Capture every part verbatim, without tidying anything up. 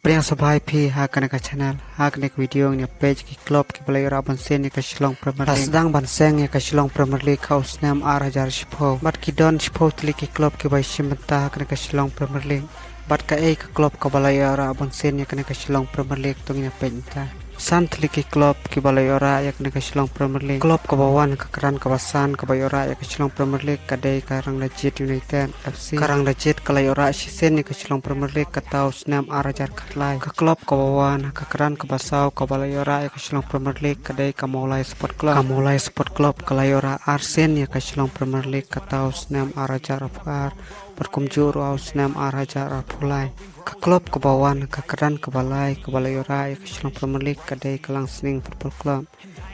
Pdiang sngewbha ïa phi ha kane ka channel, ha kane ka video ngin ïa peit ki club kiba la ïoh rah ban seng ïa ka Shillong Premier League. La sdang ban seng ïa ka Shillong Premier League ha u snem ar hajar shiphew. Bad ki don shiphew tylli ki club kiba ïashim bynta ha kane ka Shillong Premier League. Bad kaei ka club kaba la ïoh rah ban seng ïa kane ka Shillong Premier League to ngin ïa peit mynta. San tylli ki club kiba la ïoh rah ïa kane ka Shillong Premier League. Club kaba wan ha ka kyrdan kaba san kaba ïoh rah ïa ka Shillong Premier League ka dei ka Ranglajit United F C. Ka Ranglajit ka la ïoh rah shisien ïa ka Shillong Premier League kata u snem ar hajar khatlai. Ka club kaba wan ha ka kyrdan kaba saw kaba la ïoh rah ïa ka Shillong Premier League ka dei ka Mawlai Sport Club. Ka Mawlai Sport Club ka la ïoh rah arsien ïa ka Shillong Premier League kata u snem ar hajar arphew ar bad kumjuh ruh ha u snem ar hajar arphew lai. Ka club kaba wan ha ka kyrdan kaba lai kaba la ïoh rah ïa ka Shillong Premier League ka dei ka Langsning Football Club.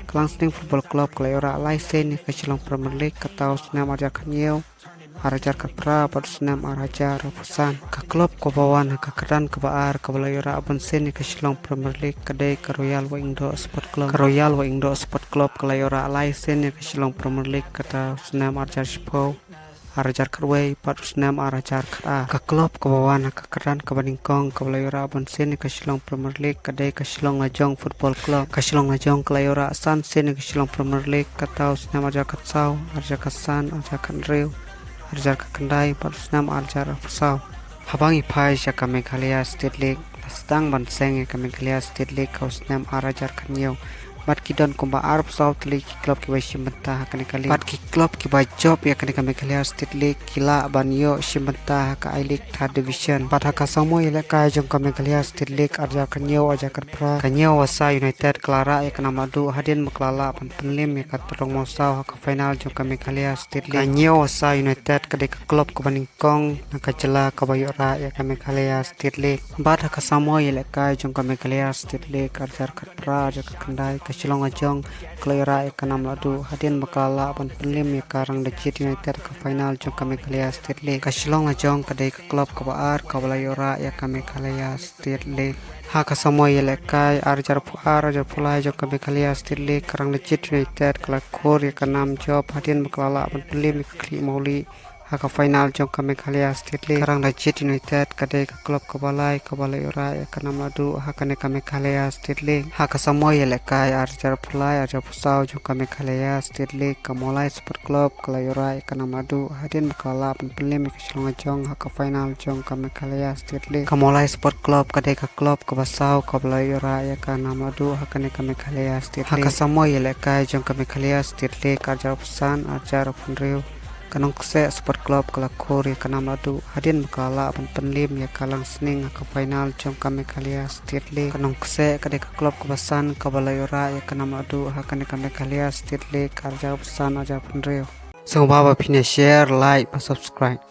Ka Langsning Football Club ka la ïoh rah lai sien ïa ka Shillong Premier League kata u snem ar hajar khathynñiew, ar hajar khatphra bad u snem ar hajar arphew san. Ka club kaba wan ha ka kyrdan kaba ar kaba la ïoh rah ban seng ïa ka Shillong Premier League ka dei ka Royal Wahingdoh Sport Club. Ka Royal Wahingdoh Sport Club ka la ïoh rah lai sien ïa ka Shillong Premier League kata u snem ar hajar shiphew, ar hajar khatwei bad u snem ar hajar khatar. Ka club kaba wan ha ka kyrdan kaba nyngkong kaba la ïoh rah ban seng ïa ka Shillong Premier League ka dei ka Shillong Lajong Football Club. Ka Shillong Lajong ka la ïoh rah san sien ïa ka Shillong Premier League kata u snem ar hajar khatsaw, ar hajar khatsan, ar hajar khathynriew, ar hajar khatkhyndai bad u snem ar hajar arphew saw. Haba ngi phai sha ka Meghalaya State League, la sdang ban seng ïa ka Meghalaya State League ha u snem ar hajar khathynñiew. Bad ki don kumba arphew saw tylli ki club kiba ïashim bynta ha kane ka league. Bad ki club kiba jop ïa kane ka Meghalaya State League ki lah ban ïoh shim bynta ha ka I-League Third Division. Bad ha ka samoi ïalehkai jong ka Meghalaya State League ar hajar khathynñiew ar hajar khatphra, ka Nyiawasa United ka la rah ïa ka nam lahduh hadien ba ka la lah ban pynlem ïa ka Tyrlong Mawsaw ha ka final jong ka Meghalaya State League. Ka Nyiawasa United ka dei ka club kaba nyngkong na ka jylla kaba ïoh rah ïa ka Meghalaya State League. Bad ha ka samoi ïalehkai jong ka Meghalaya State League ar hajar khatphra ar hajar khatkhyndai, ka Shillong Lajong ka la ïoh rah ïa ka nam lahduh hadien ba ka la lah ban pynlem ïa ka Ranglajit United ha ka final jong ka Meghalaya State League. Ka Shillong Lajong ka dei ka club kaba ar kaba la ïoh rah ïa ka Meghalaya State League. Ha ka samoi ïalehkai ar hajar arphew ar ar hajar arphew lai jong ka Meghalaya State League, ka Ranglajit United ka la khur ïa ka nam jop hadien ba ka la lah ban pynlem ïa ka Khlieh Mawlieh ha ka final jong ka Meghalaya State League. Ka Ranglajit United ka dei ka club kaba lai kaba la ïoh rah ïa ka nam lahduh ha kane ka Meghalaya State League. Ha ka samoi ïalehkai ar hajar arphew lai ar hajar arphew saw jong ka Meghalaya State League, ka Mawlai Sport Club ka la ïoh rah ïa ka nam lahduh hadien ba ka la lah ban pynlem ïa ka Shillong Lajong ha ka final jong ka Meghalaya State League. Ka Mawlai Sport Club ka dei ka club kaba saw kaba la ïoh rah ïa ka nam lahduh ha kane ka Meghalaya State League. Ha ka samoi ïalehkai jong ka Meghalaya State League ar hajar arphew san ar hajar arphew hynriew, ka Nongkseh Sport Club ka la khur ïa ka nam lahduh hadien ba ka la lah ban pynlem ïa ka Langsning ha ka final jong ka Meghalaya State League. Ka Nongkseh ka dei ka club kaba san kaba la ïoh rah ïa ka nam lahduh ha kane ka Meghalaya State League ar hajar arphew san ar hajar arphew hynriew. Sngewbha ba phin ïa share, like bad subscribe.